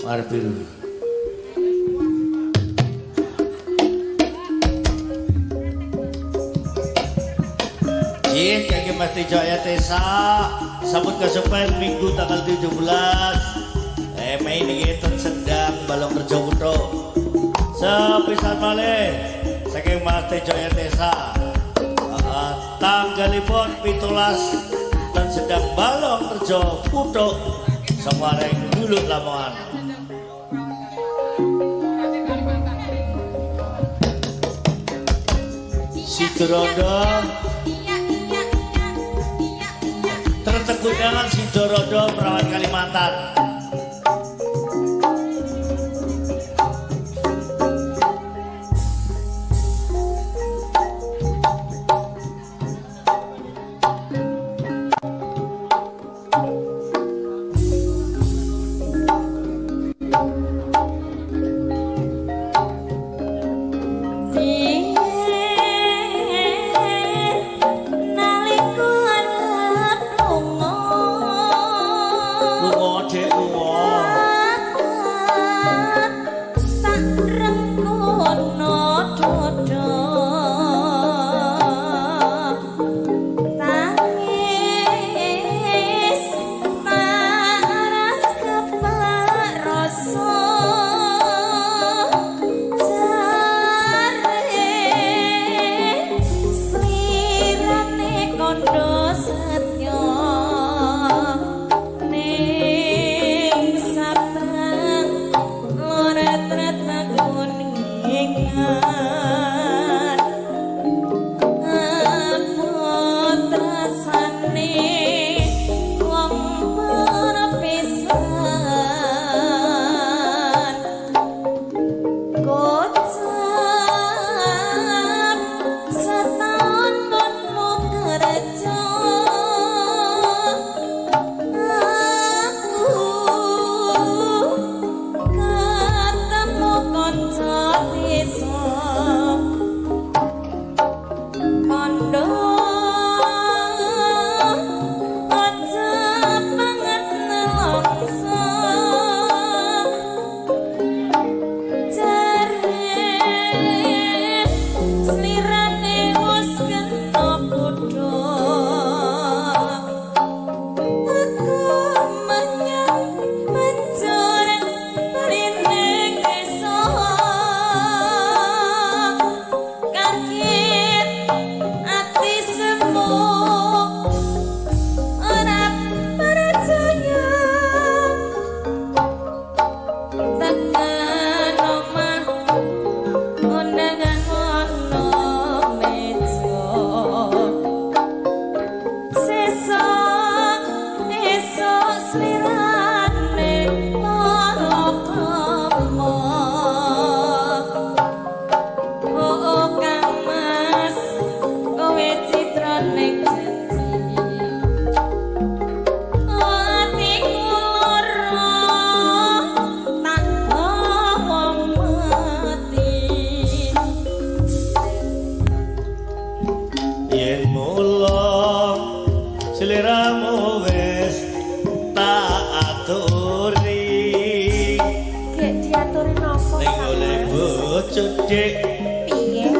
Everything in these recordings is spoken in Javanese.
War biru. Jih, kaki Mas Tejo ya Tesa. Sambut kesupen Minggu tanggal 17 Mei niki ten Sendang Balong Rejo Kutho. Sepisan malih saking Mas Tejo ya Tesa. Tanggalipun 17 ten Sendang Balong Rejo Kutho. Semarang Dulut Lamongan. Sidorodo Tertegunangan Sidorodo Perawan Kalimantan.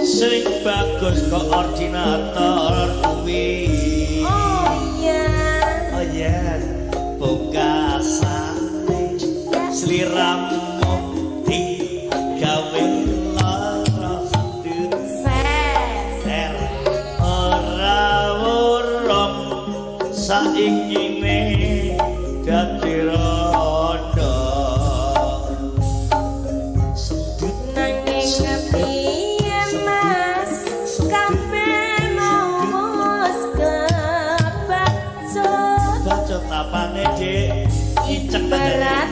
Sing bagus koordinator kuwi. Oh iya. Oh iya. Pungkasane sliramu digawe lara sendut ser ora wurung saikine dadi rondo sendut nanging piye Mas kabeh wis kebacut bacot apane Dik? Icek berat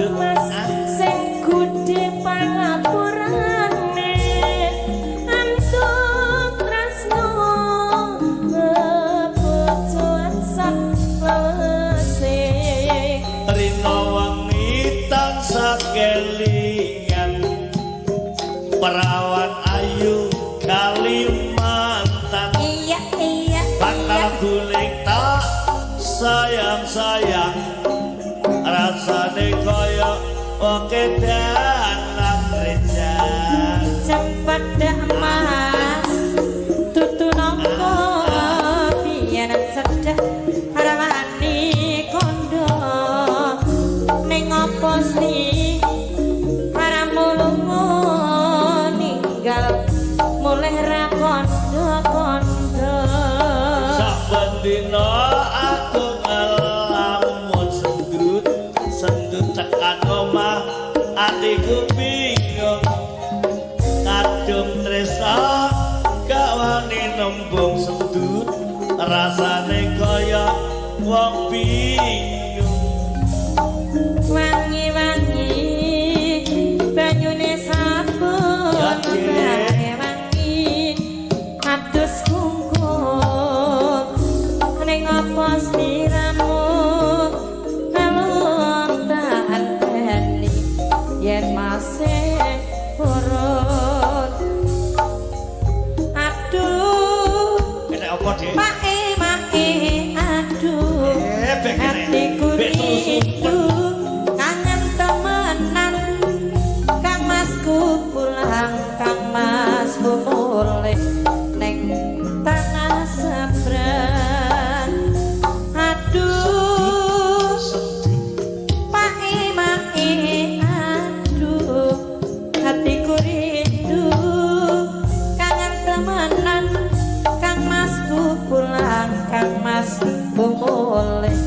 Sendut. Mas sing gede pangapurane antuk tresno bebojoan sak lawase. Rina wengi tansah kelingan perawan ayu Kalimantan. Iya. Bakal guling tak sayang-sayang rasane kaya wong edan rejan. Cepet dak Mas tutu nongko biyen cedhak harawani kondo ning apa sri haramu lunga ninggal mulih ra kondo-kondo. Saben dina aku ngelamun sendut sendut tekan omah atiku bingung kadung tresna gak wani nembung sendut rasane kaya wong bingung. Wangi-wangi banyune sabun. Ya, Dik. Wangi-wangi adus kungkum ning apa sliramu alun tak anteni yen masih purun aduh. Kena apa, Dik? Mae mae aduh. Eh, bek kene. Hatiku Bek terus. Rindu kangen temenan Kang Masku pulang Kang Masku mulih neng tanah seberang aduh mae mae aduh hatiku rindu kangen temenan Kang Masku pulang Kang Masku mulih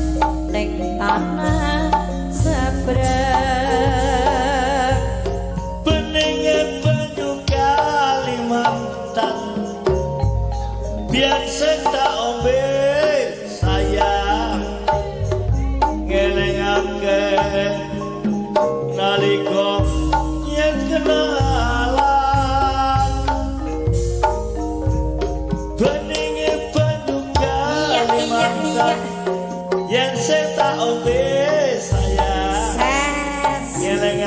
neng tanah seberang. Beninge banyu Kalimantan biar sing tak ombe sayang ngelingake nalika yen kenalan beninge banyu Iya. Kalimantan yen sing tak ombe sayang Ses. ngelingake.